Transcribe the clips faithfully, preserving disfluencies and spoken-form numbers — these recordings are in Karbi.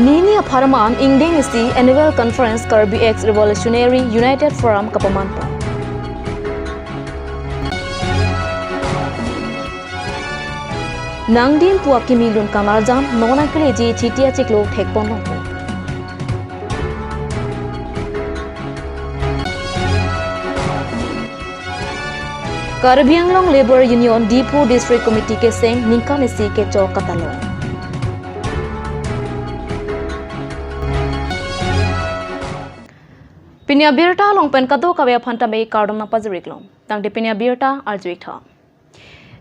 Nini apharman ingdeng isi Annual Conference Karbi Ex Revolutionary United Forum kapaman pon. Nangdin pu akimi lun kamarjan non akeleji Chiti achiklo thekpon longpo. Karbi Anglong Labour Union Diphu District Committee keseng ningkan isi kechok katalon. Pini abirta along pen kadokave aphan tame kardom nangpajir-ik long. Tangte pini abirta arju-ik tha.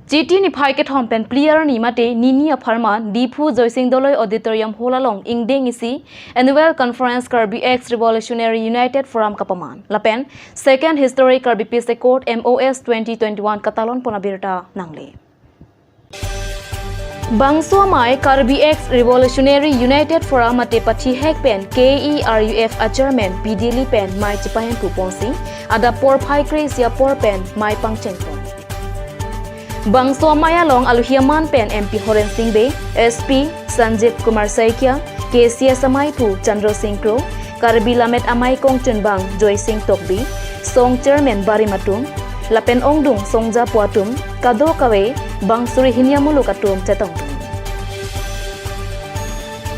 Chiti niphai kethom pen phli arni mate nini apharman Diphu Joysing Doloi Auditorium Hall along ingdeng isi Annual Conference Karbi Ex Revolutionary United Forum kapaman lapen Second Historic Karbi Peace Accord M O S twenty twenty-one katalon pon abirta nangle. Bangso amei Karbi Ex Revolutionary United Forum mate pathihek pen K E R U F a Chairman P D L E pen mei chepahemphu ponsi adap porphai kre-isi apor pen mei pangcheng pon. Bangso amei along alohi aman pen M P Horen Sing Bey, S P Sanjit Kumar Saikia, K C S ameiphu Chandra Sing Kro, Karbi Lammet Amei Kongchunbang Joysing Tokbi, Song Chairman barim atum, lapen ongdung songjapo atum, kadokave bang suri hini amuluk atum chetongdun.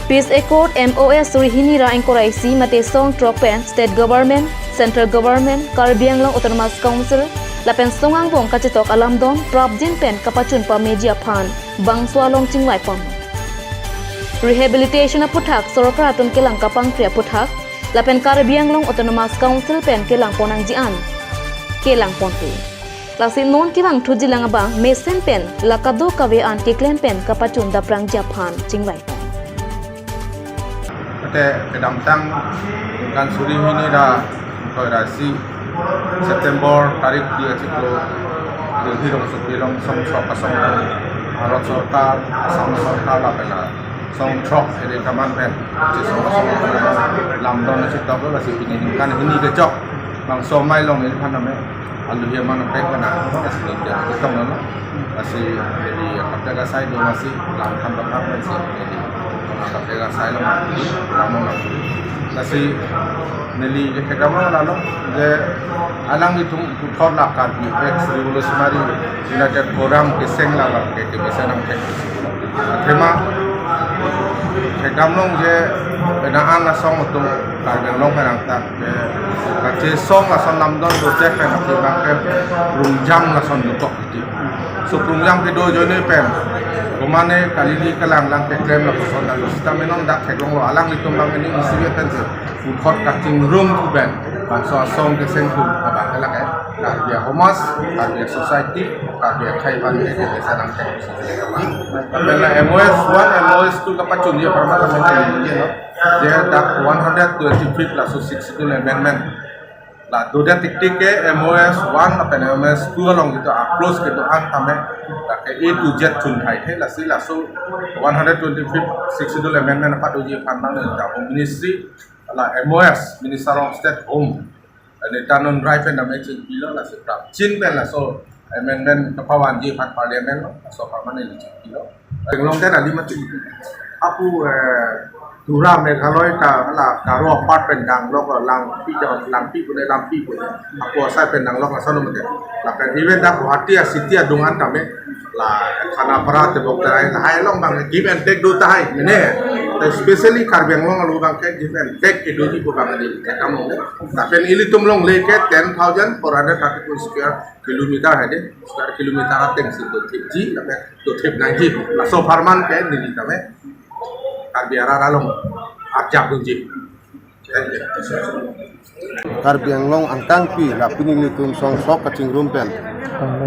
Peace Accord M O S suri hini ra ingkoi ra isi mate song throk pen State Government, Central Government, Karbi Anglong Autonomous Council, lapen song angbong kachetok alamdon prapjin pen kapachun pameji aphan bangso along chingvai pon. Rehabilitation aputhak sorkar atum kelang kapangkri aputhak, lapen Karbi Anglong Autonomous Council pen kelang pon nangji an kelang ponpe. Lasi non kevang thuji lang abang mesen pen la kadokave an keklem pen kapachun daprangji aphan chingvai pon. Mate kedamtang ningkan suri hini ra ingkoi ra isi September tarik dui achiklo Delhi rongsopi along song throk asong Bharat Sorkar, Assam Sorkar lapen la song throk eri kaman pen chesong asong lamdon chetok lo, lasi pini ningkan hini kechok bangso amei along neliphan tame alohi aman pek kena, lasi ningkan ketong lo, lasi jadi kapte kasai do lasi lam than bang pen si jadi kapte kasai lo lam lo, lasi neli je kedam lo lalo je alanglitum puthot la Karbi Ex Revolutionary United Forum keseng la la ke ke mesen nangthek. Athema kedam long je penang an asong atum Karbi Anglong penang tak ke kachesong ason lamdon dote pen athema ke rungjam lason dokok iti. So rungjam kedo ajoine pen komane kali ni kelang lang keklem lapuson lalu sita menon dak theklong lo, alanglitum bang ini isi pen se puthot kachingrum pu pen bangso asong keseng pu abang ke lake Karbi Ahomas, Karbi Society, Karbi Akhai pan ke ke sana ke. Lapen la M O S one, M O S two kapachunji apharman kami ke lo. Je dak one hundred twenty-fifth laso Sixth Schedule Amendment la dodet tiktik ke M O S one lapen M O S two along kedo a-clause kedo an tame dak ke A to Z chun thai the, lasi laso one hundred twenty-fifth Sixth Schedule Amendment apadoji apharman la Home Ministry la M O S, Minister of State Home, Nityanand Rai pen tame chingpi lo, lasi prapjin pen laso amendment kapavanji aphan Parliament lo, laso apharman neli chingpi lo. Penglong kan ali mati apu, eh, Tura Meghalaya ta la Garo apart pen danglok Langpi jam, Langpi pune, Lampi pune, apu asai pen danglok lason mate. Lapen even dak Guwahati a city adung an tame la Khanapara, Tebok Terai lahai along bang give and take do tahai mene. Especially Karbi Anglong arlo bang ke give and take kedoji pu bang adi kedam long. Lapen ilitum longle ke ten thousand four hundred thirty-two square kilometer hade, square kilometer ateng si dothipji, lapen dothip nangji. Laso apharman ke neli tame Karbi arat along arjap dunji. Thank you. Karbi Anglong angkangpi la pini nelitum song throk kachingrum pen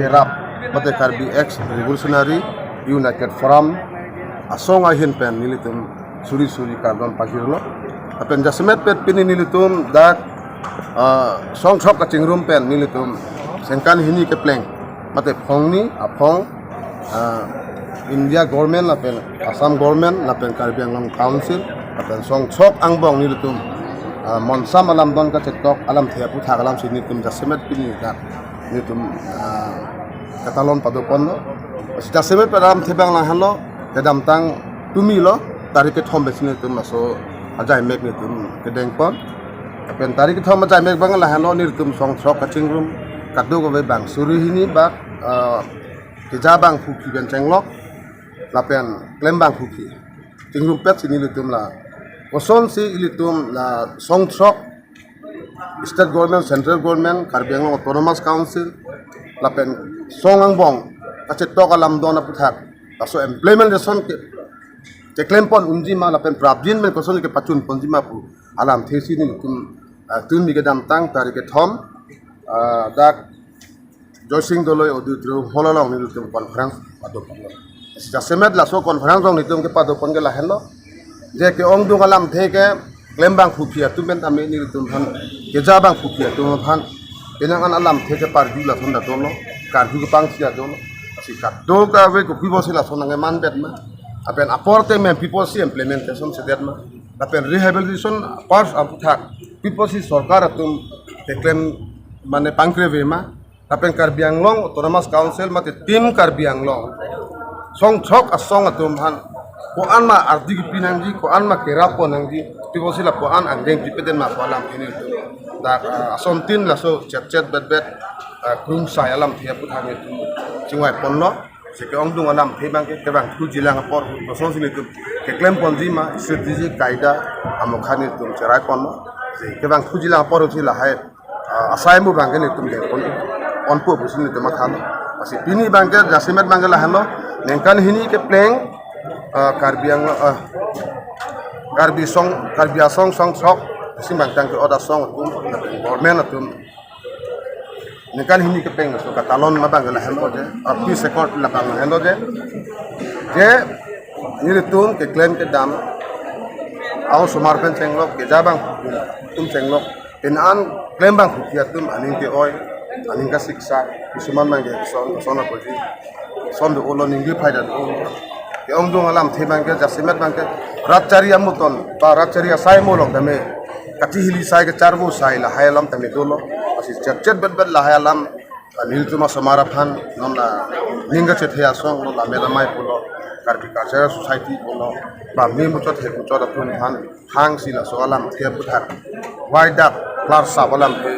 kerap mate Karbi Ex Revolutionary United Forum asong ahin pen nelitum suri suri kardom pajirlo. Lapen jasemet pen pini nelitum dak, ah, song throk kachingrum pen nelitum sengkan hini kepleng mate phongni aphong, ah, India government lapen Assam government lapen Karbi Anglong Council lapen song throk angbong nelitum, ah, monsam alamdon kachetok alamthe aputhak alamsi nelitum jasemet pini dak nelitum, ah, katalon padoponlo. Jasemet pen alamthe abang la henlo, kedamtang tumi lo, tarik kethom pensi nelitum laso ajaimek nelitum kedengpon. Lapen tarik kethom ajaimek abang lahenlo, nelitum song throk kachingrum kadokave bang suri hini bak, ah, keja abang phukhi pen chenglok lapen klem abang phukhi chingrumpet si nelitum la kosonsi ilitum la song throk state government, central government, Karbi Anglong Autonomous Council lapen song angbong kachetok alam don aputhak laso implementation ke keklempon unji ma lapen prapjin pen koson kepachunponji ma pu alamthe si nelitum, ah, tumi kedamtang tarik kethom, ah, dak Joysing Doloi Auditorium Hall along nelitum conference padopon. Jasemet laso conference along nelitum kepadopon ke lahenlo, je ke-ongdung alamthe ke klem abang phukhi atum pen tame nelitum aphan, keja abang phukhi atum aphan penang an alamthe keparju lason ta dolo, karju kepangsi ta dolo. Si kadokave kopi pusi lason nangkemandet ma, lapen apor te mem pi pusi implementation sedet ma, lapen rehabilitation apart aputhak pi pusi sorkar atum keklem mane pangkreve ma, lapen Karbi Anglong Autonomous Council mate Team Karbi Anglong song throk asong atum aphan ko-an ma ardi kepi nangji, ko-an ma kerap pon nangji, pi pusi lapu-an angdeng pipeden ma pu alamthe nelitum dak, ah, asontin laso chetchet betbet, ah, krungsai alamthe aputhak nelitum chingvaiponlo. Si ke-ongdung alamthe abang ke kevangthuji lang apor kosonsi nelitum keklemponji ma, strategy kaida amokha nelitum cheraiponlo. Si kevangthuji lang apor si lahai, ah, asai mu abang ke nelitum dengpon, ponpo pusi nelitum mathalo. Si pini abang ke jasemet abang ke lahenlo, ningkan hini kepleng, ah, Karbi Anglong, ah, Karbi song, Karbi asong song throk, si mangtang ke-ot asong atum, government atum ningkan hini kepleng laso katalon abang ke lahenlo je, ah, peace accord labang lahenlo je. Je nelitum keklem kedam, a-osomar pen chenglok, keja abang atum chenglok, penang an klem abang phukhi atum aning ke-oi, aning kasiksa, kisuman abang ke son, son apoji, son do-olo, ningje phai ta do-olo. Ke-ongdung alamthe abang ke jasemet abang ke rat chari amuton, ba rat chari asai mu along tame kachihili sai, kacharvo sai lahai alam tame dolo. Lasi chetchet betbet lahai alam, ah, nelitum asomar aphan non la ning kachethe asong, non la melamai pulo, Karbi Cultural Society pulo, ba me muchot he muchot atum aphan hangsi laso alamthe aputhak waidak klarsap alamthe,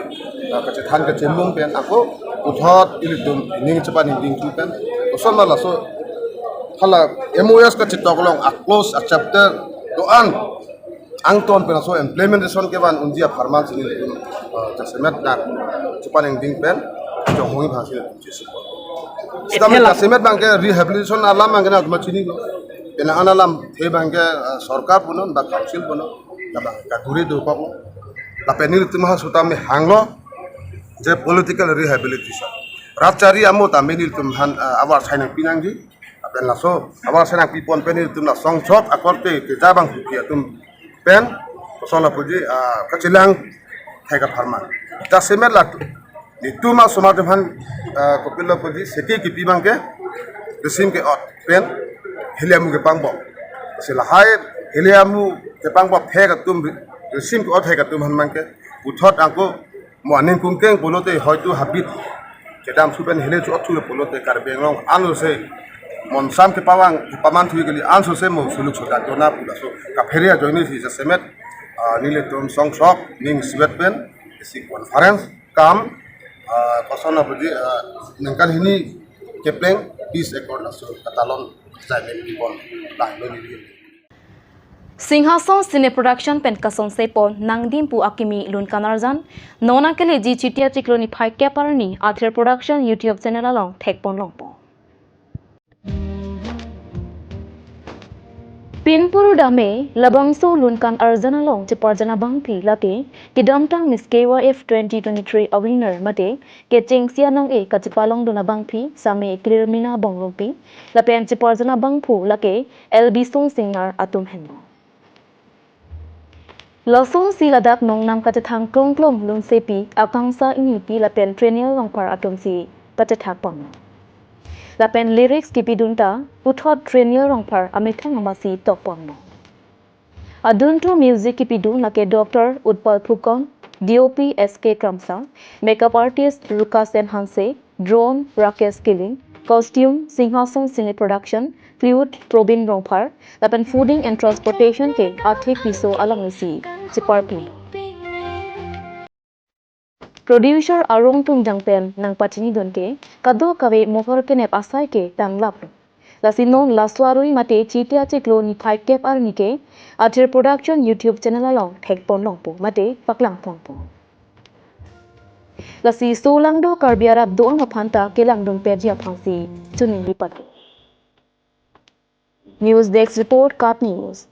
ah, kachethan kachemung pen ako puthot ilitum ning chepaningding thu pen, koson ma laso hala M O S kachetok along a-clause a-chapter do-an angton pen laso implementation kevan unji apharman si nelitum, ah, jasemet dak chepaningding pen chonghong aphan si nelitum chesipon. Sitame ethela jasemet abang ke rehabilitation alam abang ke nangtum chinilo. Penang an alamthe abang ke, ah, sorkar punon ba council punon, labang kaduri dokok. Lapen nelitum ha sutame hanglo je political rehabilitation. Rat chari amo tame nelitum aphan, ah, avar sai nangpi nangji. Lapen laso avar sai nangpipon pen nelitum la song throk akorte keja abang phukhi atum pen koson apoji, ah, kachelang thek apharman. Jasemet la nelitum asomar atum aphan, ah, kopilo apoji seke kipi abang ke risim ke-ot pen heli amu kepangbom. Si lahai heli amu kepangbom thek atum, risim ke-ot thek atum aphan abang ke puthot ako mo aning kungkeng pulote hoitu habit kedam thu pen heli cho-ot thu pulote Karbi Anglong ansose monsam kepavang kepaman thu kali, ansose mo suluk sodak dona pu laso kaphere ajoine si jasemet, ah, nelitum song throk ning isivet pen isi conference kam, ah, koson apoji, ah, ningkan hini kepleng peace accord laso katalon jai men pipon lahenlo neli. Singhason Cine Production pen kasonsepo Nangdimpu Akimi Lunkan Arjan, non akeleji Chiti achiklo niphai kep arni Athir Production YouTube channel along thekpon longpo. Pinpuru dame labangso Lunkan Arjan along cheparjan abangpi lake kedamtang Miss K Y F twenty twenty-three awinner mate kechengsi anong-e kachepalongdun abangpi Same Clearmina Bongrungpi, lapen cheparjan abangphu lake L B Song Singnar atum henlo. Lasonsi ladak nongnam kachethang klongklong lunsepi Akangsha Enghipi lapen Trenial Rongphar atumsi pachethakpon. Lapen lyrics kipidun ta puthot Trenial Rongphar amethang amatsi tokponlo. Aduntu music kipidun lake Doctor Utpal Phukon, D O P S K Kramsa, makeup artist Rukasen Hanse, drone Rakesh Killing, Costume, Singhason Singlet Production, Flute, Probin Rongphar, lapen Fooding and Transportation ke athek piso along isi cheparpi. Producer Arong Tungjang pen nangpachinidun ke, kadokave mohor kenep asai ke tanglap. Lasi non laso arni mate Chiti achiklo niphai kep arni ke, Athir Production YouTube channel along thekpon longpo mate paklang ponpo. Lasi laso langdo Karbi arat do-an aphanta kelangdun perji aphansi choningri patu. News Desk Report, KAT News.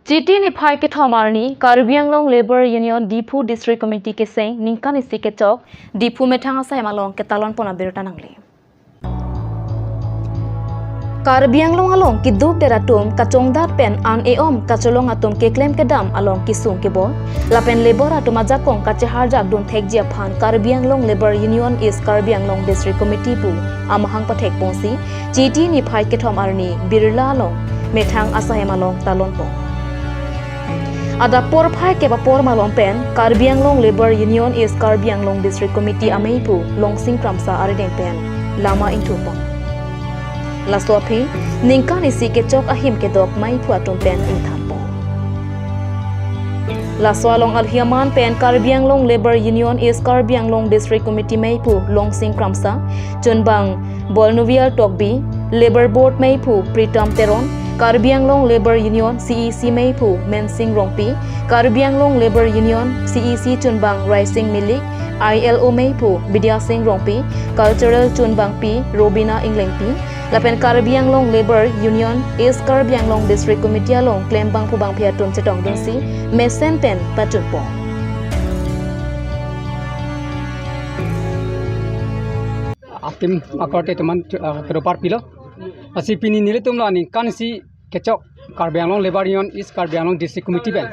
Chiti niphai kethom arni Karbi Anglong Labour Union Diphu District Committee keseng ningkan isi kechok Diphu methang asai malong ketalon pon abirta nangle. Karbi Anglong along keduk der atum kachongdat pen an e-om kacholong atum keklem kedam along kesung kebor lapen labour atum ajakong kacheharjak dun thekji aphan Karbi Anglong Labour Union East Karbi Anglong District Committee pu amahang pathek ponsi Chiti niphai kethom arni Birla along methang asai malong talon pon. Adap porphai kep apor malom pen Karbi Anglong Labour Union East Karbi Anglong District Committee amei pu Longsing Kramsa arideng pen lama ingthur pon. Laso aphi ningkan isi kechok ahim kedok mei phu atum pen ingthan pon. Laso along alhi aman pen Karbi Anglong Labour Union East Karbi Anglong District Committee mei pu Longsing Kramsa, chunbang Bolnuvial Tokbi, Labour Board mei pu Pritam Teron, Karbi Anglong Labour Union C E C mei pu Mensing Rongpi, Karbi Anglong Labour Union C E C chunbang Raising Milik, I L O mei pu Bidya Sing Rongpi, Cultural chunbangpi Robina Inglengpi, lapen Karbi Anglong Labour Union East Karbi Anglong District Committee along klembang pu bangphi atum chetong dunsi mesen pen pachun pon. Atim akorte teman, ah, kedo parpilo. Lasi pini nelitum la ningkan isi kechok Karbi Anglong Labour Union East Karbi Anglong District Committee pen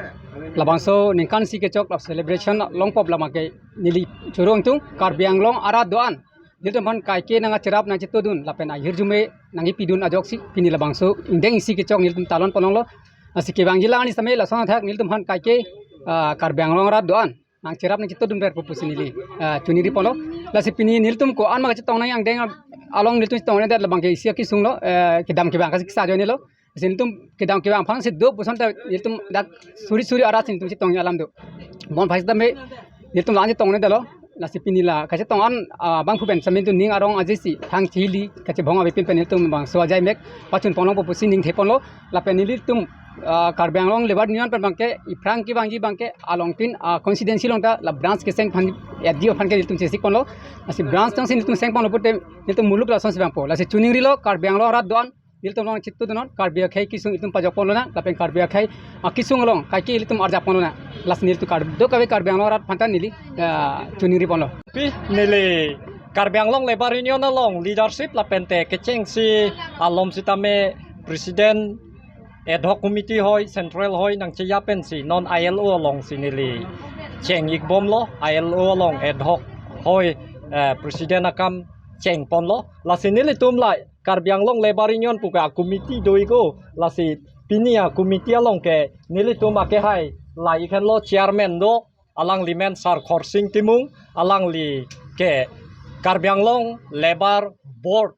labangso ningkan isi kechok la celebration longpo lama ke neli choro ingtung Karbi Anglong arat do-an nelitum aphan kaike nangcherap nangchetodun lapen ahirjume nangkepidun ajoksi pini labangso ingdeng isi kechok nelitum talon pon longlo. Lasi kevangji lang ani same lason athak nelitum aphan kaike, ah, Karbi Anglong arat do-an nangcherap nangchetodun ver pu pusi neli, ah, choningri ponlo. Lasi pini nelitum ko-an ma kachetong nangji angdeng along nelitum chetong nangji det labang ke isi akesung lo, eh, kedam kevang kasi kesa ajoine lo. Lasi nelitum kedam kevang aphansi do puson ta nelitum dak suri suri arat si nelitum chetong alam do. Bon phai sita me nelitum lang chetong nangji detlo. Lasi pini la kachetong an, ah, bangphu pen same nelitum ning arong ajisi thang chili kachebhong avepin pen nelitum bangso ajai mek pachun pon longpo pusi ningthe ponlo. Lapen nelitum, ah, Karbi Anglong Labour Union pen bangke iphrang kevangji bangke along tin, ah, constituency along ta la branch keseng aphan, eh, D O aphan ke nelitum chesik ponlo. Lasi branch tong si nelitum seng ponlo pute nelitum muluk lasonsi vangpo. Lasi choningrilo Karbi Anglong arat do-an nelitum along chetodun non Karbi akhei kesung itum pajok pon lonang lapen Karbi akhei, ah, kesung along kaike ilitum arjap pon lonang. Lasi nelitum Kar-, do kave Karbi Anglong arat aphanta neli, ah, choningri ponlo. Pi neli Karbi Anglong Labour Union along leadership lapen te kechengsi alom sitame president ad hoc committee hoi, central hoi nangcheya pensi non I L O alongsi neli cheng-ik bomlo, I L O along ad hoc hoi, eh, president akam cheng ponlo. Lasi nelitum la Karbi Anglong Labour Union pu ke a-committee do-iklo, lasi pini a-committee along ke nelitum akehai la-ik henlo chairman do, alangli men Sar Khorsing Timung, alangli ke Karbi Anglong Labour Board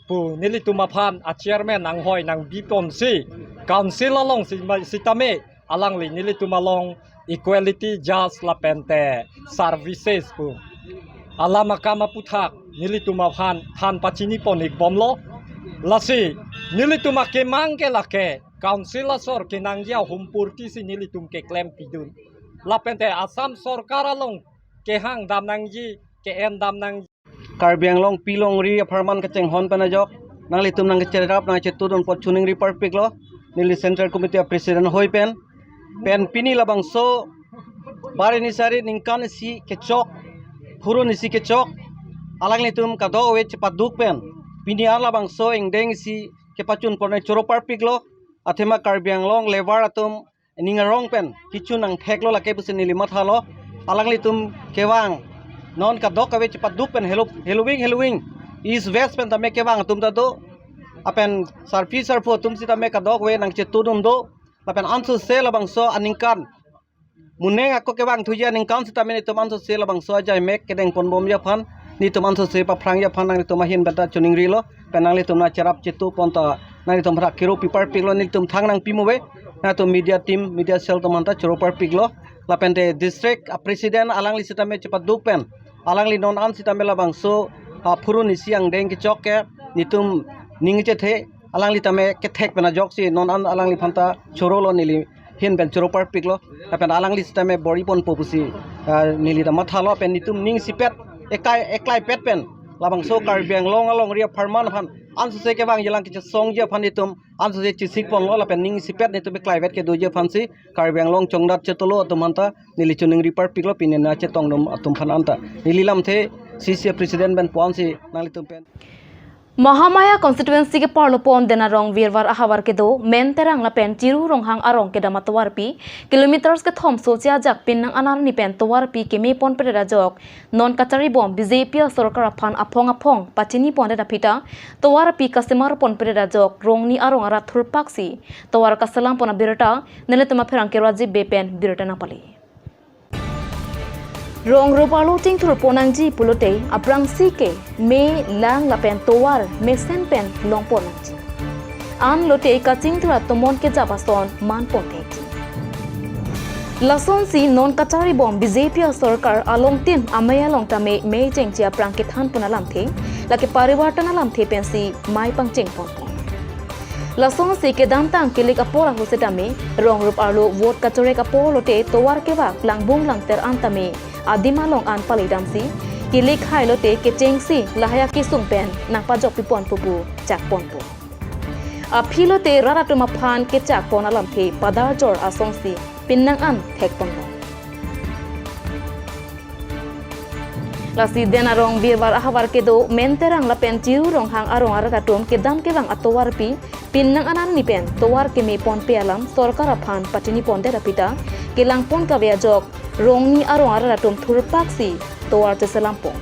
pu nelitum aphan a chairman anghoi nangbiponsi, council alongsi ma-, sitame alangli nelitum along equality, just lapente services pu alam akam aputhak nelitum aphan than pachinipon-ikbomlo. Lasi nelitum akemang ke lake council asor kenangji ahumpurtisi nelitum keklempidun. Lapente Assam Sorkar along kehang damnangji, ke-en damnang. Karbi Anglong pilongri apharman kachinghon pen ajok nanglitum nangkacherap nangchetudun apot choningri parpiklo, neli Central Committee a President hoi pen. Pen pini labangso bar ini sari ningkan isi kechok, phurun isi kechok, alanglitum kadokave chepaduk pen pini ar labangso angdeng isi kepachun pon choro parpiklo. Athema Karbi Anglong lever atum ning arong pen kichu nangtheklo lake pusi neli mathalo. Alanglitum kevang non kadokave chepaduk pen helo, heloving heloving, East West pen tame kevang atum ta do. Apen sarpi sarpo atum sitame kadokave nangchetudun do. Lapen ansose labangso aningkan muneng ako kevangthuji aningkan sitame netum ansose labangso ajaimek kedengponbomji aphan, netum ansose paphrangji aphan nangtum ahin pen ta choningrilo. Pen nanglitum nangcherap chetupon ta nanglitum aphan kero pi parpiklo, netum thang nangpimo ave. Nangtum media team, media cell atum aphan ta choro parpiklo. Lapente district a President alangli sitame chepaduk pen alangli non an sitame labangso, ah, phurun isi angdeng kechok ke netum ning chethe, alangli tame kethek pen ajoksi non an alangliphan ta chorolo, neli hin pen choro parpiklo. Lapen alangli sitame bor-iponpo pusi, ah, neli ta mathalo. Pen netum ning isipet, ekai, eklaipet pen labangso Karbi Anglong alongri apharman aphan ansose kevangjilang kechesongji aphan netum ansose chesikponlo. Lapen ning isipet netum eklaivet kedoji aphansi Karbi Anglong chongdat chetolo atum aphan ta neli choningri parpiklo, pini nangchetongdun atum aphan anta. Neli lamthe C C A President pen ponsi nanglitum pen. Mahamaya constituency ke-arlo pon Denarong Birvar ahavar kedo Menterang lapen Chiru Ronghang arong kedam atovarpi kilometers kethom soche ajak pinnang anerni pen tovarpi kemepon pedet ajok non kacharibom B J P asorkar aphan aphong aphong pachinipondet aphi ta tovarpi kasemarpon pedet ajok Rongni arong arat thurpaksi tovar kaselampon abirta nelitum apherangke Rajiv Bey pen birta nangpale. Rong rup arlo chingthurpon nangji pulote aphrangsi ke me, lang lapen tovar mesen pen longpon nangji. An lote kachingthur atomon kejap ason manpon thekji. Lasonsi non kacharibom B J P asorkar alongtin amei along tame mei chengche aphrang kethanpon alamthe, lake parivartan alamthe pensi mei pangchengponpon. Lasonsi kedamtang kilik apor ahut setame rong rup arlo vote kachorek apor lote tovar kevak langbung langter an tame adim along an palidamsi kilik hai lote kechengsi lahai akesung pen nangpajokpiponpo pu chakponpo. Aphi lote rat atum aphan kechakpon alamthe padarjor asonsi pinnang an thekponlo. Lasi Denarong Birvar ahavar kedo Menterang lapen Chiru Ronghang arong arat atum kedam kevang atovarpi pinnang anerni pen tovar kemeponpe alam sorkar aphan pachinipondet aphi ta kelangpon kave ajok Rongni arong arat atum thurpaksi tovar cheselampon.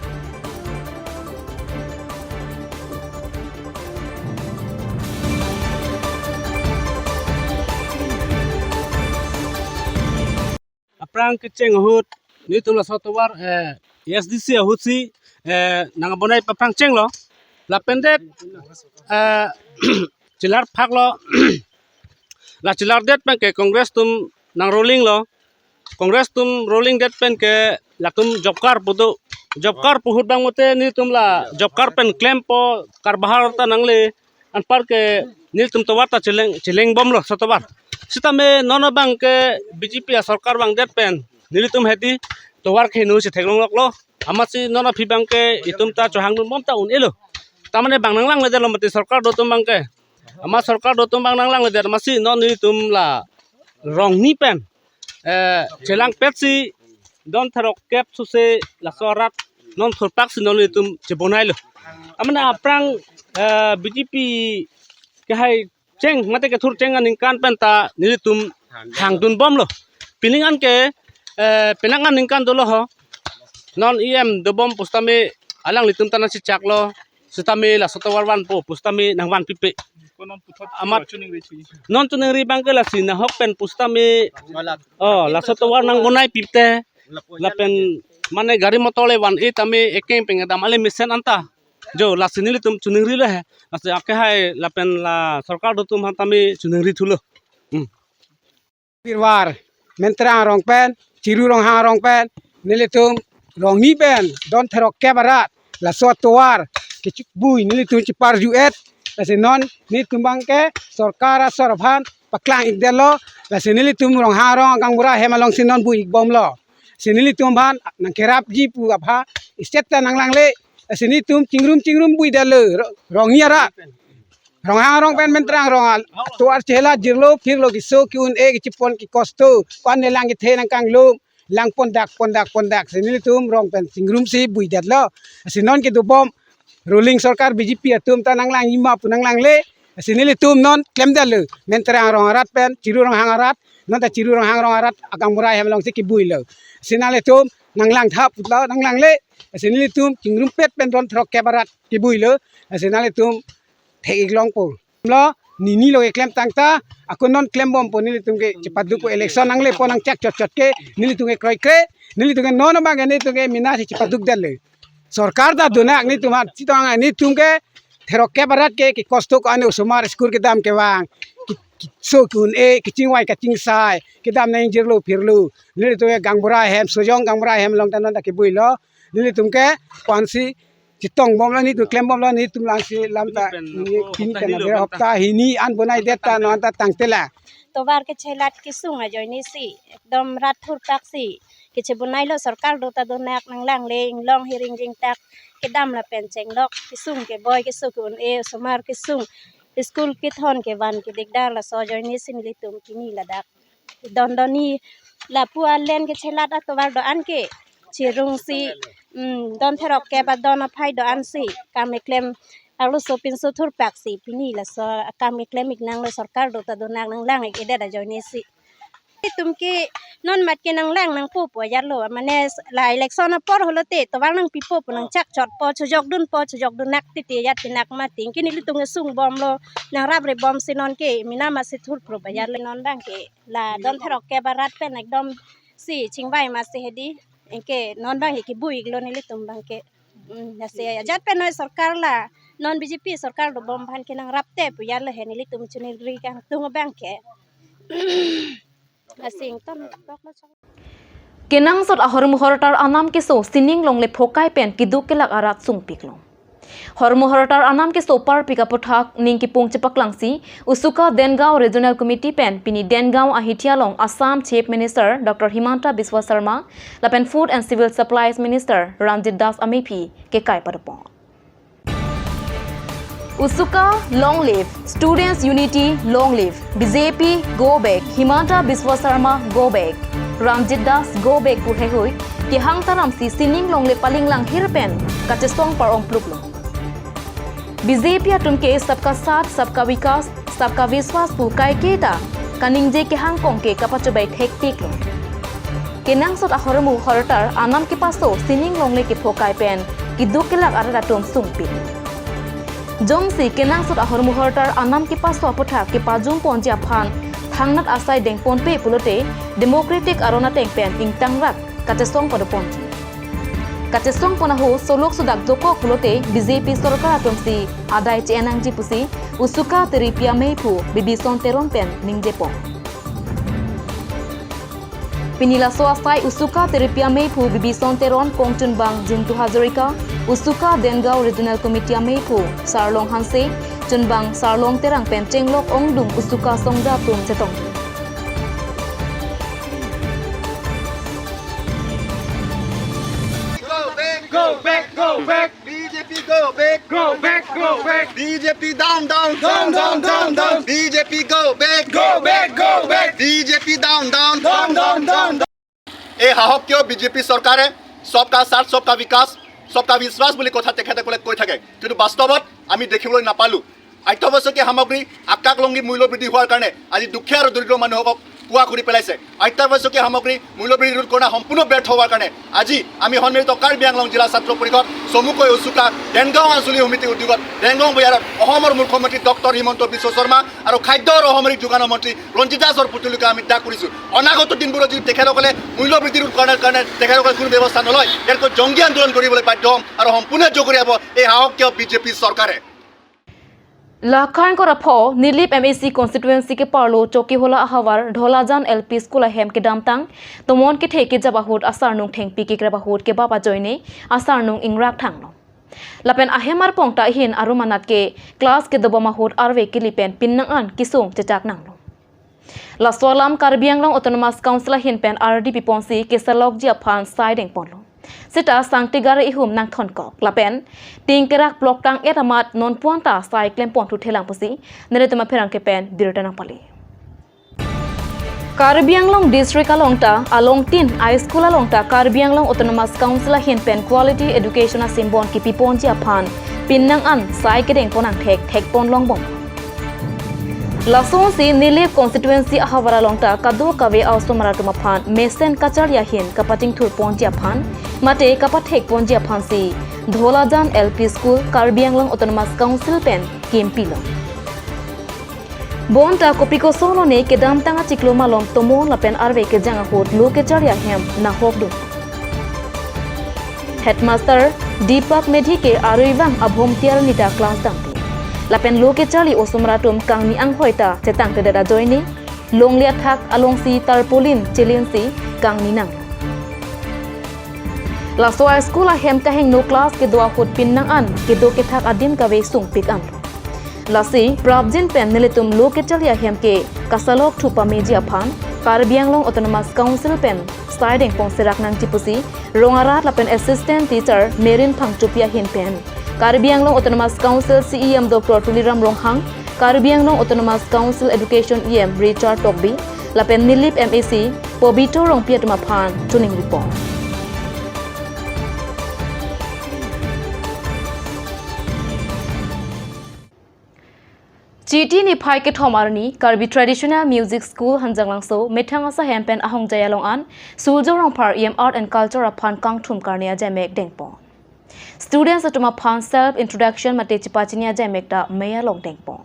Aphrang kecheng ahut netum laso tovar, eh, A S D C ahutsi, eh, nangbonai paphrang chenglo. Lapen det, eh, chelar phaklo. La chelardet pen ke Congress atum nang-ruling lo. Congress atum ruling det pen ke latum job card pu do. Job card pu ahut bang mate netum la job card pen klempo, karbahar ta nangle. Anpar ke nelitum tovar ta cheleng, chelengbomlo, so tovar. Sitame non abang ke B J P asorkar vangdet pen nelitum hedi tovar kehingno si theklongloklo. Amatsi non aphi bang ke itum ta chohangdunbom ta un-elo. Tamane bang nanglangledetlo mati sorkar do atum bang ke. Amat sorkar do atum bang nanglangledet amatsi non nelitum la Rongni pen, eh, chelangpetsi don therok kep suse laso arat non thurpaksi non nelitum chebonailo. Amena aphrang, eh, B J P kehai cheng mate kethur cheng aningkan pen ta nelitum hangdunbomlo. Pining an ke, eh, penang aningkan dolo ho. Non E M dobom pusitame alanglitum ta nangchechaklo. Sitame laso tovar vanpo pusitame nangvanpipe. Ko non puthot Amat. Choningri chi. Non choningri bang ke lasi nahok pen pusitame. Oh, laso tovar nangbonaipipte. Lapen mane gari motor le van-e tame ekeng peng kedam ale mesen anta. Jo, lasi nelitum choningri lo he. Lasi akhai lapen la sorkar atum aphan tame choningri thulo. Hmm. Pirwar, Mentrang arong pen, Chiru Ronghang arong pen, nelitum Rongni pen, don therok kep arat, laso atovar, kechibui, nelitum chiparju-et, lasi non, nelitum abangke, sorkar asor aphan, paklang-ikdetlo, lasi nelitum Ronghang arong agang bura hem alongsi non bui-ikbomlo. Si nelitum aphan, nangkerapji pu apha, iset ta nanglangle, lasi nelitum chingrum chingrum buidetlo, Ro-, Rongni arat. Ronghang arong pen Mentrang arong al-, atovar chehela jirlo phirlo keso ke-un-e kechipon kekosto. Ko-an nelang kethe nangkanglum. Lang pondak, pondak, pondak. Si nelitum rong pen chingrumsi buidetlo. Si non kedobom. Ruling sorkar B J P atum ta nanglangjima pu nanglangle. Si nelitum non klemdetlo. Mentrang arong arat pen, Chiru Ronghang arat. Non ta Chiru Ronghang arong arat, agang bura hem alongsi kebuilo. Si nanglitum nanglangtha putlo, nanglangle. Si nelitum chingrumpet pen don therok kep arat kebuilo. Si nanglitum thek-ik longpo. Lo, nini lo keklem tangta, ako non klembompo nelitum ke chepaduk election nangle po nangchak chot chot ke, nelitum ke kroikre, nelitum ke non abangke nelitum ke mina si chepadukdetlo. Sorkar ta donak nelitum hat, sitong nelitum ke, therok kep arat ke, kekosto ko-an osomar school kedam kevang, ke, keso ke-un-e, kechingvai kachingsai, kedam nang jirlo phirlo, nelitum ke gang bura hem, Sojong gang bura hem along ta non ta kebuilo, nelitum ke, ko-ansi, chethangbomlo nelitum klembomlo nelitum langsi lam ta, pini pen, pini pen hopta hini lo, hopta hini an bonaidet ta non ta tangte la. Tovar kechelat kesung ajoine si, ekdom rat thurpak si, kechebunailo sorkar do ta donak nanglangle inglong hiring jingtak, kedam lapen chenglok, kesung keboi, keso ke-un-e, osomar kesung, school kethon kevan kedikdar laso ajoine si nelitum pini ladak. Don donni lapu alen kechelat atovar do-an ke. Chirungsi, mm, don therok kep adon aphai do-ansi. Kam keklem arloso pinso thurpaksi. Pini laso kam keklem-ik nanglo sorkar do ta donak nanglang-ik-edet ajoine si. Itum ke non mat ke nanglang nangpo pu ajatlo. Mane la election apor holote tovar nangpipo pu nangchak chotpo chojokdunpo chojokdun nak titi ajat pinak mating. Ke nelitum ke sungbomlo nangraprebomsi non ke mina masi thurprup ajatlo non abangke. La don therok kep arat pen ekdom si chingvai masi hedi. Anke non abangke kebui-iklo nelitum abangke. Hmm, lasi ajat pen noi sorkar la non B J P sorkar dobom aphan ke nangrapte pu ajatlo he nelitum choningri kangtung abangke. Lasi ington toklo chong. Kenangsot ahormu hortar anam keso sining longle phokai pen keduk kelak arat sungpiklo. Hormu hortar anam keso parpik aputhak ning kepung chepaklangsi Usuka Dengaon Regional Committee pen pini Dengaon ahithi along Assam Chief Minister Doctor Himanta Biswa Sarma lapen Food and Civil Supplies Minister Ranjit Das amephi kekai padopon. Usuka long live, Students Unity long live, B J P go back, Himanta Biswa Sarma go back, Ranjit Das go back pu heihui kehang taramsi sining longle palinglang hirpen kachesong par-ongpluklo. B J P atum ke Sabka Saath, Sabka Vikas, Sabka Vishwas pu kaiketa kaningje kehangkong ke kapachobei thekpiklo. Kenangsot ahormu hortar anam kepaso sining longle kephokai pen keduk kelak arat atum sungpik. Jongsi kenangsot ahormu hortar anam kepaso aputhak kepajum ponji aphan thangnat asai dengponpe pulote Democratic aron ateng pen ingtangrak kachesong padoponji. Kachesong pon ahut solok sodak jokok pulote B J P sorkar atumsi adai che-en nangji pusi Usuka Tiripi ameiphu Bibison Teron pen ningjepon. Pini laso asai Usuka Tiripi ameiphu Bibison Teron, kongchunbang Jintu Hazarika, Usuka Dengaon Regional Committee ameiphu Sarlong Hanse, chunbang Sarlong Terang pen chenglok ongdung Usuka songja atum chetong. Go back, go back, go back. B J P go back. Go back, go back. B J P down, down, down, down, down, down. B J P go back. Go back, go back. B J P down, down, down, down, down, down. এই শাসকীয় বিজেপি চৰকাৰে সবকা সাথ, সবকা বিকাশ, সবকা বিশ্বাস বুলি কথা তেখেতসকলে কৈ থাকে, কিন্তু বাস্তৱত আমি দেখিবলৈ নাপালো। অত্যাৱশ্যকীয় সামগ্ৰী আকাশ লংঘি মূল্য বৃদ্ধি হোৱাৰ কাৰণে আজি দুখীয়া আৰু দৰিদ্ৰ মানুহসকলক পুৱা কৰি পেলাইছে। অত্যাৱশ্যকীয় সামগ্ৰী মূল্য বৃদ্ধি ৰোধ কৰা সম্পূৰ্ণ ব্যৰ্থ হোৱাৰ কাৰণে আজি আমি সন্মিলিত কাৰ্বি আংলং জিলা ছাত্ৰ পৰিষদ চমুকৈ উচুকা দেনগাঁও আঞ্চলিক সমিতিৰ উদ্যোগত দেনগাঁও বজাৰত অসমৰ মুখ্যমন্ত্ৰী ডক্টৰ হিমন্ত বিশ্ব শৰ্মা আৰু খাদ্য আৰু অসামৰিক যোগানৰ মন্ত্ৰী ৰঞ্জিত দাসৰ পুতলিকা আমি দাগ কৰিছো। অনাগত দিনবোৰত যদি তেখেতসকলে মূল্য বৃদ্ধি ৰোধ কৰাৰ কাৰণে তেখেতসকলে কোনো ব্যৱস্থা নলয়, ইয়াতকৈ জংগী আন্দোলন কৰিবলৈ বাধ্য হ'ম আৰু সম্পূৰ্ণ জগৰীয়াব এই শাসকীয় বিজেপি চৰকাৰে। Lakhang korapho Nilip M A C constituency ke parlo Chokihola ahavar Dholajan L P school ahem kedamtang tomon kethe kejap ahut asarnung thengpi kekrep ahut kebap ajoine asarnung ingrak thanglo. Lapen ahem arpong ta ahin arum anat ke class kedobom ahut arve keli pen pinnang an kesung chechak nanglo. Laso alam Karbi Anglong Autonomous Council ahin pen ardi piponsi kesalokji aphan sai dengponlo. Seta sangtigare ihum nangthonkok lapen tingkerak block tang et amat nonpuan ta sai klempon thuthelang pusi nelitum apherangke pen birta nangpali. Karbi Anglong District along ta along tin high school along ta Karbi Anglong Autonomous Council ahin pen quality education asimbon kepiponji aphan pinnang an sai kedengpon angthek thekpon longbom. Lasonsi Nilip constituency ahavar along ta kadokave a-osomar atum aphan mesen kacharli ahin kapachingthurponji aphan mate kapathekponji aphansi Dholajan L P school Karbi Anglong Autonomous Council pen kimpilo. Bonta kopi kosonlone kedamtang achiklo malom tomon lapen arve kejang ahut lo kecharli ahem nahokdun. Headmaster Deepak Medhi ke aruivang abhom tiar nita class damde. Lapen lo kecharli osomar atum kangni anghoi ta chetangtedet ajoine longle athak alongsi tarpaulin chelinsi kangni nang. Laso a-school ahem kahingno class kedo ahut pinnang an kedo kethak adim kave sungpik anlo. Lasi prapjin pen nelitum lo kecharli ahem ke kasalok thu pameji aphan Karbi Anglong Autonomous Council pen sai dengpon serak nangji pusi rong arat lapen assistant teacher Merin Phangchopi ahin pen Karbi Anglong Autonomous Council C E M Doctor Tuliram Ronghang, Karbi Anglong Autonomous Council Education E M Richard Tokbi lapen Nilip M A C Pobito Rongpi atum aphan chiningri pon. Chiti niphai kethom arni Karbi Traditional Music School Hanjanglangso methang asai hem pen ahongjai along an Surjya Rongphar E M Art and Culture aphan kangthum karne ajaimek dengpon. Students atum aphan self introduction mate chepachini ajaimek ta mei along dengpon.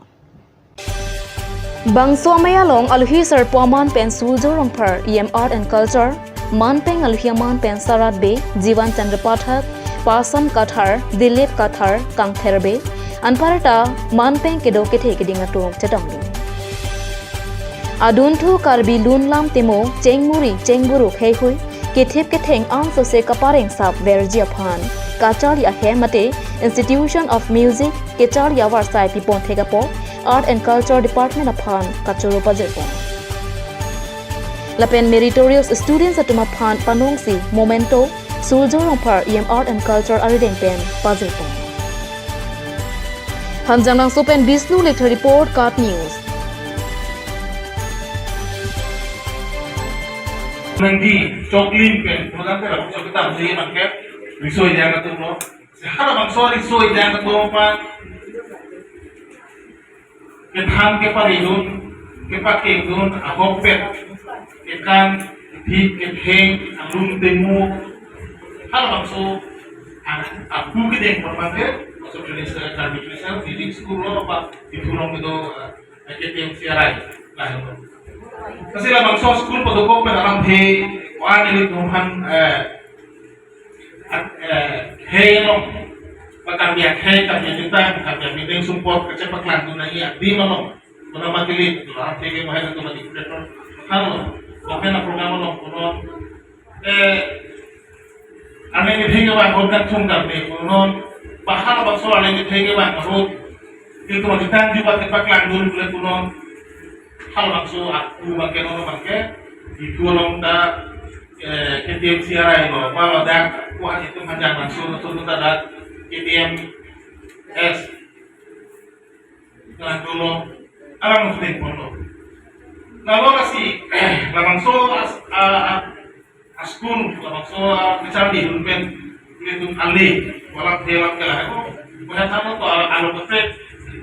Bangso amei along alohi sarpo aman pen Surjya Rongphar E M Art and Culture, manpeng alohi aman pen Sarat Bey, Jivan Chandra Pathak, Pasam Kathar, Dilip Kathar, Kangther Bey, anparta manpeng kedo kethe keding atum chetongdun. Adunthu Karbi lun lam temo, chengmuri, chengburuk heihui, kethip ketheng angsose kapareng sap verji aphan kacharli ahem mate Institution of Music kecharli avarsai pipon thek apot Art and Culture Department aphan kachoro pajirpon. Lapen meritorious students atum aphan panongsi memento Surjya Rongphar E M Art and Culture arideng pen pajirpon. Hanjanglangso pen Bishnu Lekthar report, KAT News. Nangdi choklim pen, program pen, chokita beli mangke, riso yang atum lo. Sekarang bangso riso yang atum apa? Kethan keparidun, kepakengdun, ahokpet, kekan, thik, ketheng, alun temu, halabangso, a-, aku kedeng permangke, masuk Indonesia, Karbi Indonesia, di school lo apa, di tulung itu, eh, K T M C R I, lah, itu. Kasi labangso school padokok pen alamthe, wan ini tuhan, eh, At, eh, hei along, pakarbi akhei, karbi atitang, karbi amideng sumpot, kachepaklangdun nangji adim along. Kuna matilit, kuna atheke mahai, kuna di kreator. Halo, open a program along, kuna, eh, ane ni theke bang, hokan thung karbi, kuna, bahal bangso ane ni theke bang, ahut, itu mati tang juga chepaklangdun, kuna, kuna, halabangso aku bangke, nono bangke, itu along ta, eh, K T M C R I lo, ba ladak kuat itu Hanjanglangso, nono ta dak K T M S. Nah, dulu, alam muslim pun lo. Lalu kasi, labangso as, a, a, askun, labangso, a, kecharli, lumpen, itu ale, walang telang ke lah, itu, melihat sama tu, a, alo kepet,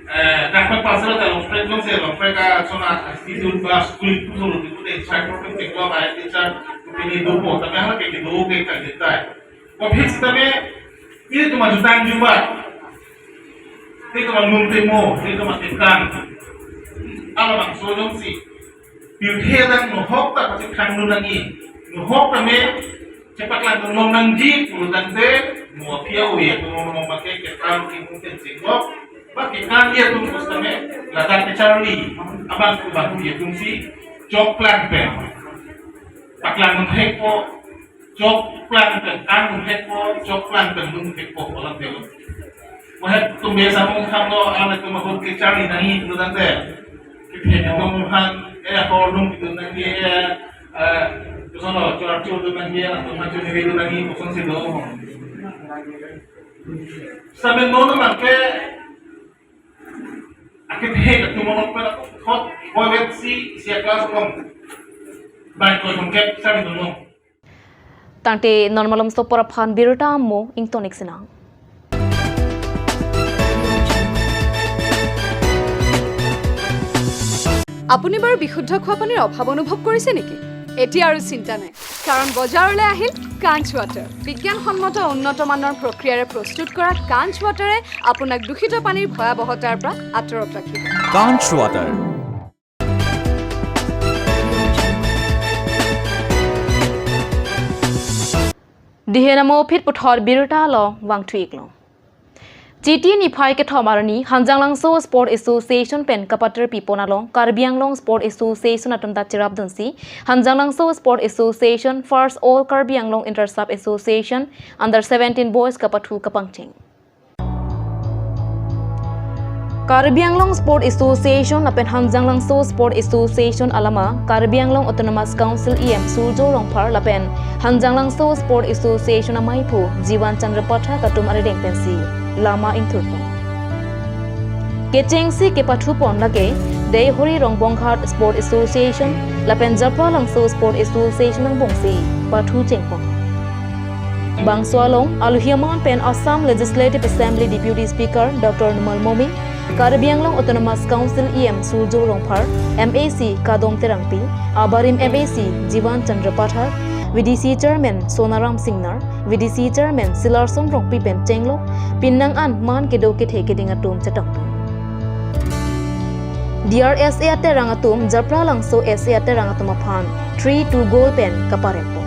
Eh, dak pen pasal ta long prek long se long prek ka sona institute ba school itu solo itu deh, saya problem teklo ba itu sa ini dopo, tapi hal kayak gitu kayak gitu. Kok hit sitame, ini cuma jutang jumpa. Ini cuma nung temo, ini cuma tekan. Ala bangso jongsi. Pirthe dang nohok ta pachekhan dun nangji. Nohok tame chepaklang dun long nangji pulo tangte, mo aphi a-oi atum long pakai kekan ki mungkin singkok. Ba kekan atum pusitame ladak kecharli. Abang ku bang atumsi chokplang pen. Paklang dun hekpo, chokplang pen, kang dun hekpo, chokplang pen dun hekpo, kolam telo. Mo het tum be samung kham lo, ang tum ahut kecharli nangji pulo tangte. Kephe atum aphan, eh, hor dun kedun nangji, eh, eh, koson lo, chor chor dun nangji, atum aphan chor kedun nangji, kosonsi do. Sampai nono bangke, akit he, atum aphan pen, hot, boy wet si, si class kong. Baik, kau songkep, sampai nono. Tangte non malom sopor aphan birta mo ingtonik sinang. আপুনি বাৰু বিশুদ্ধ খোৱা পানীৰ অভাৱ অনুভৱ কৰিছে নেকি? এতিয়া আৰু চিন্তা নাই, কাৰণ বজাৰলৈ আহিল কাঞ্চ ৱাটাৰ। বিজ্ঞানসন্মত উন্নত মানৰ প্ৰক্ৰিয়াৰে প্ৰস্তুত কৰা কাঞ্চ ৱাটাৰে আপোনাক দূষিত পানীৰ ভয়াৱহতাৰ পৰা আঁতৰত ৰাখিব। Kanch Water. Dihen amo phit puthot birta along vangthu-ik lo. Chiti niphai kethom arni Hanjanglangso Sport Association pen kapater pipon along Karbi Anglong Sport Association atum ta cherapdunsi Hanjanglangso Sport Association first All Karbi Anglong Inter Sub Association Under seventeen Boys kapathu kapangcheng. Karbi Anglong Sport Association lapen Hanjanglangso Sport Association alama Karbi Anglong Autonomous Council E M Surjya Rongphar lapen Hanjanglangso Sport Association amaiphu Jivan Chandra Pathak atum arideng pensi lama ingthurpon. Kechengsi kepathupon lake Deihori Rongbongghat Sport Association lapen Japralangso Sport Association angbongsi pathu chengpon. Bangso along alohi aman pen Assam Legislative Assembly Deputy Speaker Doctor Numal Momin, Karbi Anglong Autonomous Council E M Surjya Rongphar, M A C Kadom Terangpi, abarim M A C Jivan Chandra Pathak, V D C Chairman Sonaram Singnar, V D C Chairman Silarson Rongpi pen chenglo, pinnang an man kedo kethe keding atum chetongdun. D R S A aterang atum Japralangso S A aterang atum aphan three two goal pen kaparempo.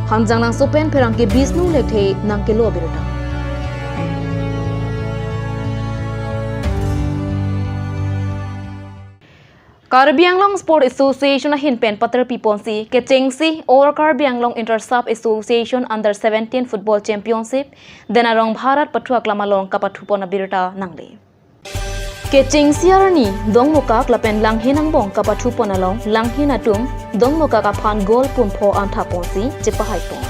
Hanjanglangso pen pherangke Bishnu Lekthe nangkelo abirta. Karbi Anglong Sport Association ahin pen pater piponsi kechengsi All Karbi Anglong Inter Sub Association Under seventeen Football Championship Denarong Bharat pathu aklam along kapathupon abirta nangle. Kechengsi arni Dongmukak lapen Langhin angbong kapathupon along Langhin atum Dongmukak aphan goal punpho anthaponsi chepahaipon.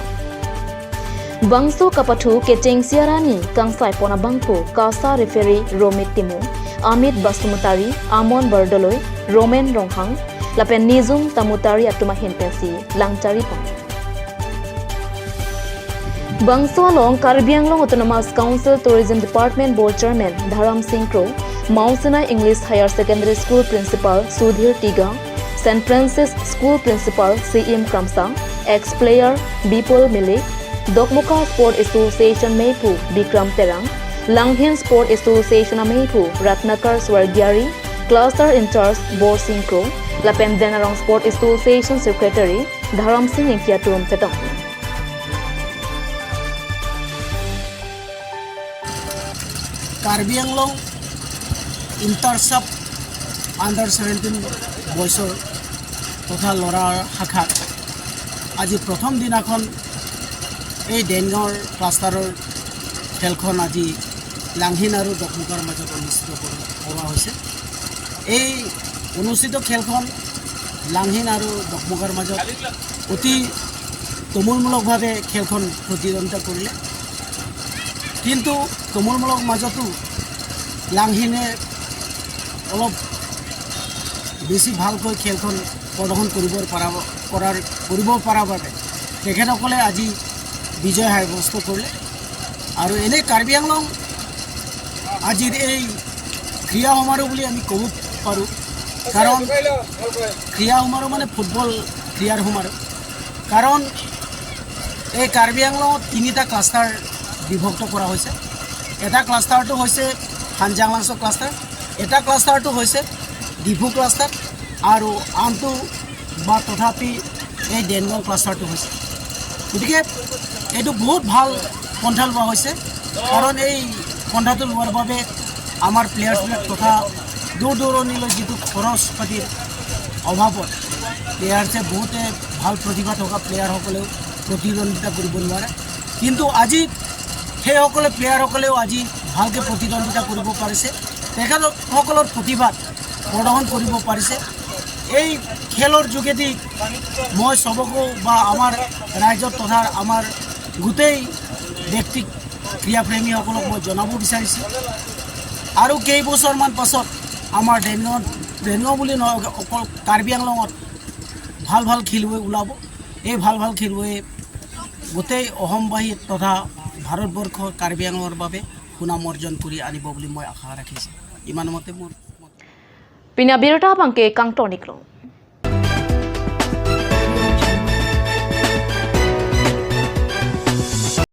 Bangso kapathu kechengsi arni kangsaipon abangphu KASA referee Romit Timung, Amit Basumatary, Amon Bordoloi, Roman Ronghang lapen Nijung Tamutari atum ahin pensi langcharipon. Bangso along Karbi Anglong Autonomous Council Tourism Department Board Chairman Dharam Singh Kro, Mount Sinai English Higher Secondary School Principal Sudhir Tigang, Saint Francis School Principal C M Kramsa, ex-player Bipul Milik, Dokmoka Sport Association meiphu Bikram Terang, Langhin Sport Association ameiphu Ratnakar Swargiari, Cluster in-charge Borsing Kro, lapen Denarong Sport Association Secretary Dharam Singh Ingti atum chetong. Karbi Anglong Inter Sub Under seventeen Boysor তথা ল'ৰাৰ শাখাত আজি প্ৰথম দিনাখন এই দেনগাঁৱৰ ক্লাষ্টাৰৰ খেলখন আজি লাংহিন আৰু দকমুকাৰ মাজত অনুষ্ঠিত কৰি-, কৰোৱা হৈছে। এই অনুষ্ঠিত খেলখন লাংহিন আৰু দকমুকাৰ মাজত অতি তুমুলমূলকভাৱে খেলখন প্ৰতিদ্বন্দ্বিতা কৰিলে, কিন্তু তুমুলমূলক মাজতো লাংহিনে অলপ বেছি ভালকৈ খেলখন প্ৰদৰ্শন কৰিব পৰা, কৰাৰ, কৰিব পৰা বাবে তেখেতসকলে আজি বিজয় সাব্যস্ত কৰিলে। আৰু এনেই কাৰ্বি আংলং আজিৰ এই ক্ৰীড়া সমাৰোহ বুলি আমি ক'ব পাৰোঁ, কাৰণ ক্ৰীড়া সমাৰোহ মানে ফুটবল ক্ৰীড়াৰ সমাৰোহ। কাৰণ এই কাৰ্বি আংলঙত তিনিটা ক্লাষ্টাৰ বিভক্ত কৰা হৈছে। এটা ক্লাষ্টাৰটো হৈছে হানজাংলাংচ' ক্লাষ্টাৰ, এটা ক্লাষ্টাৰটো হৈছে ডিফু ক্লাষ্টাৰ আৰু আনটো বা তথাপি এই দেনগং ক্লাষ্টাৰটো হৈছে। গতিকে এইটো বহুত ভাল পন্থা লোৱা হৈছে, কাৰণ এই পন্থাটো লোৱাৰ বাবে আমাৰ প্লেয়াৰ্ছবিলাক তথা দূৰ দূৰণিলৈ যিটো খৰচ পাতিৰ অভাৱত প্লেয়াৰ্ছে বহুতে ভাল প্ৰতিভা থকা প্লেয়াৰসকলেও প্ৰতিদ্বন্দ্বিতা কৰিব নোৱাৰে, কিন্তু আজি সেইসকলে প্লেয়াৰসকলেও আজি ভালকৈ প্ৰতিদ্বন্দ্বিতা কৰিব পাৰিছে, তেখেতসকলৰ প্ৰতিভাত প্ৰদৰ্শন কৰিব পাৰিছে। এই খেলৰ যোগেদি মই সবকো বা আমাৰ ৰাইজক তথা আমাৰ গোটেই ব্যক্তিক ক্ৰীড়াপ্ৰেমীসকলক মই জনাব বিচাৰিছোঁ, আৰু কেইবছৰমান পাছত আমাৰ দেনগং, দেনগং বুলি নহয়, অকল কাৰ্বি আংলঙত ভাল ভাল খেলুৱৈ ওলাব। এই ভাল ভাল খেলুৱৈয়ে গোটেই অসমবাসী তথা ভাৰতবৰ্ষ কাৰ্বি আংলঙৰ বাবে সুনাম অৰ্জন কৰি আনিব বুলি মই আশা ৰাখিছোঁ। ইমান মতে মোৰ Pini abirta abangke kangton-iklong.